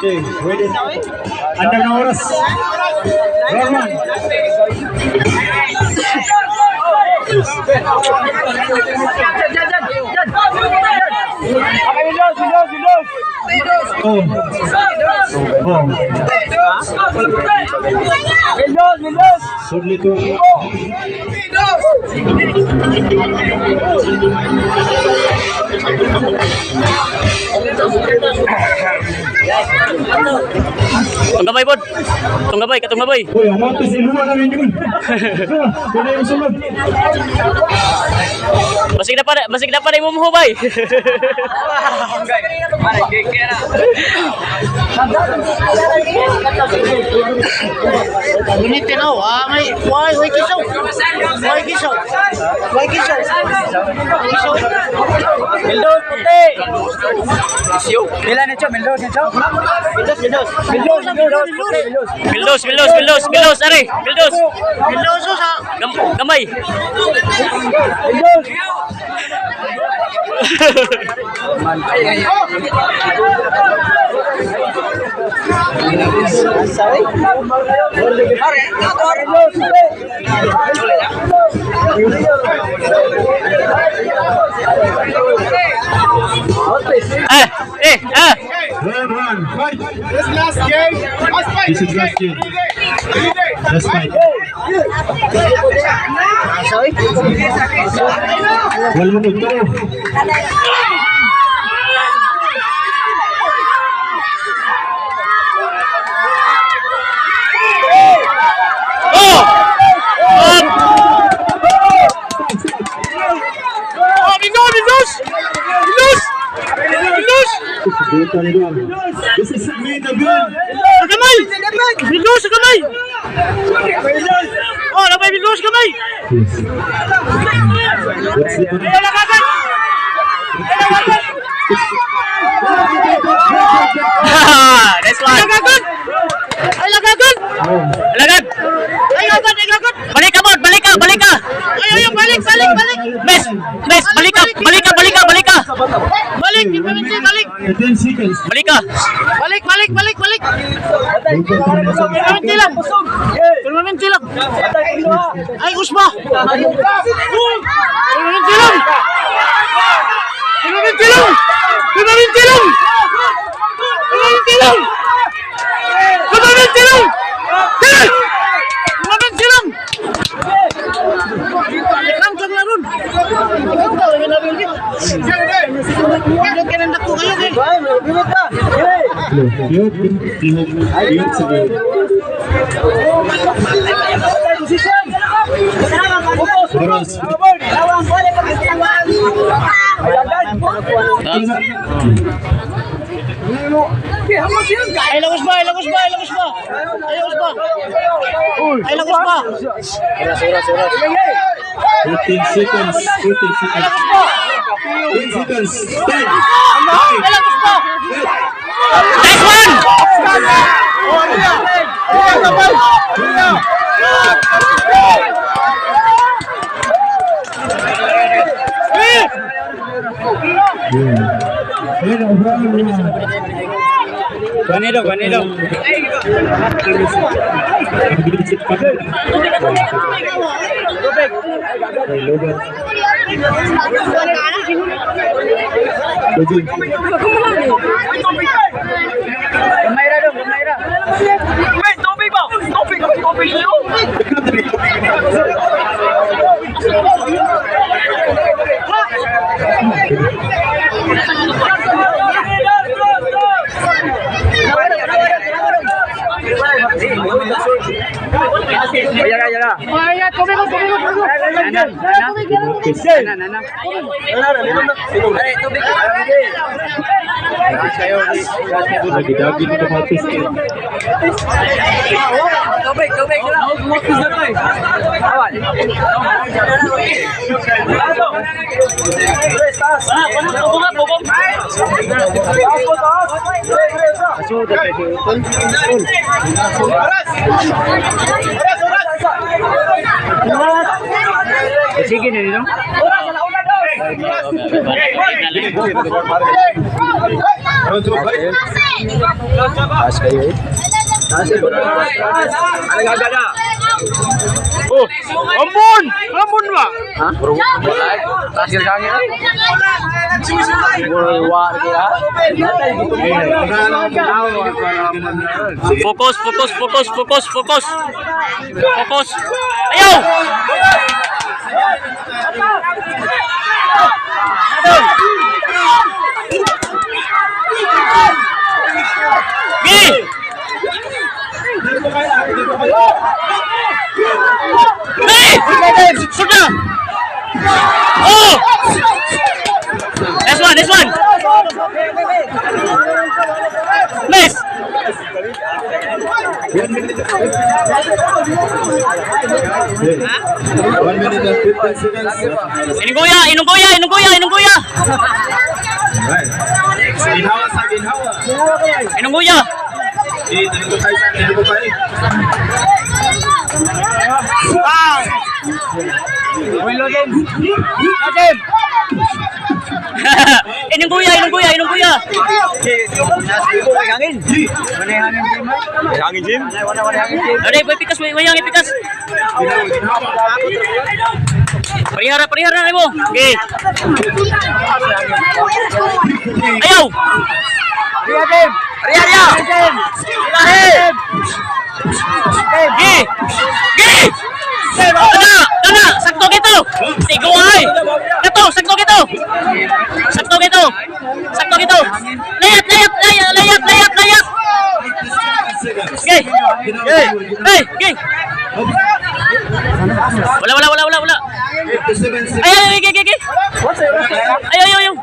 Okay, ready. Andam na oras. Round one. Oh. Oh. Sudli to. Tunggabay pod. Tunggabay, katunggabay. Uy, ang mga siluwa namin yun. Pwede yung sulod. Basig na pa na imong hubay. Unit tinaw. Ah, may why why kisaw. Why kisaw. Why kisaw. Kisaw. Mildos puti. Pila ni Cho? Mildos ni Cho? Mildos, Mildos. Mildos, Mildos, puti, Mildos. Bildos, bildos, bildos, bildos, are. Bildos. Mendoza sa Gamay. Mildos. Mildos, puti. Ah, eh, ah. Round one, fight. This last game. Last fight. This is last game. Last fight. Wala mo ito. Oh! Up! Oh, bildos, bildos! Bildos! Bildos! Dito ni Duan. This is made the good. Sa kamay! Bildos sa kamay! Oh, labay bildos sa kamay! Yes. What's the Ayaw lakagan! Ayaw lakagan! Nice one! Lakagan! Ay, lakagan! Lakagan! Ay, agad, ay, agad. Balik ka, Bod! Balik ka! Balik ka! Ay, ay, balik, balik, balik. Mes! Mes! Balik ka! Balik ka! Balik ka! Balik ka! Balik, balik, balik. 10 seconds. Balik ka! Balik, balik, balik, balik. Permanente lang. Permanente lang. Ay, usba. Permanente lang. Permanente lang. Permanente lang. Permanente lang. Permanente lang. Tira! Permanente lang. Ikang kang laron. Ikang ka, wala na rin. Pindot ka ng dako kayo, eh. Ay, bibit pa. Yun, yun, yun, sige. Position. Oras. Ay, lagos ba? Ay, lagos ba? Ay, lagos ba? Ay, lagos ba? Ay, lagos ba? 14 seconds. 14 Ay, seconds. lagos ba? 10 seconds. 10. Ay, lagos ba? Nice one! Yeah. Ayun, ang round one. Ganito, ganito. Ay, lobat. Pwede. Gamay ra dong, gamay ra. Wait, tubig ba? Tubig, tubig niyo. Yara, yara. Ay, ay, tubig, tubig, tubig. Nana, nana. Nana, nana. Lagi-lagi ni kamatis eh. Tubig, tubig. Awan. Sige na nino. Taas kayo eh. Taas eh. Alagagada. Oh, ambon! Ambon ba? Ha? Taas kaya kangin ay. Wa kaya. Focus, focus, focus, focus, focus. Focus. Ayaw! Gi! Gi! Sudah! Oh! Nice one, nice one! Nice! 1 minute and 15 seconds. Inungguya, inungguya, inungguya, inungguya! Right. Ginhawa sa ginhawa. Inungguya! Eh, dito tayo sa dito tayo. Inungguya, inungguya, inungguya! Hangin. Hangin Jim. Aray, boy, pikas, way, wayang, pikas. Ginhawa, ginhawa. Parihara, parihara na mo. Okay. Ayaw! Riya Riya. Gi! Gi! Tana! Tana! Sakto kito! Sigo ay! Kato! Sakto kito! Sakto kito! Sakto kito! Layat! Layat! Layat! Layat! Layat! Layat! Seconds. Gi! Hey! Gi! Wala, wala, wala, wala, wala. 57 seconds. Ay, ay, ay, gi, gi, gi! Ay, ay, ay, ay!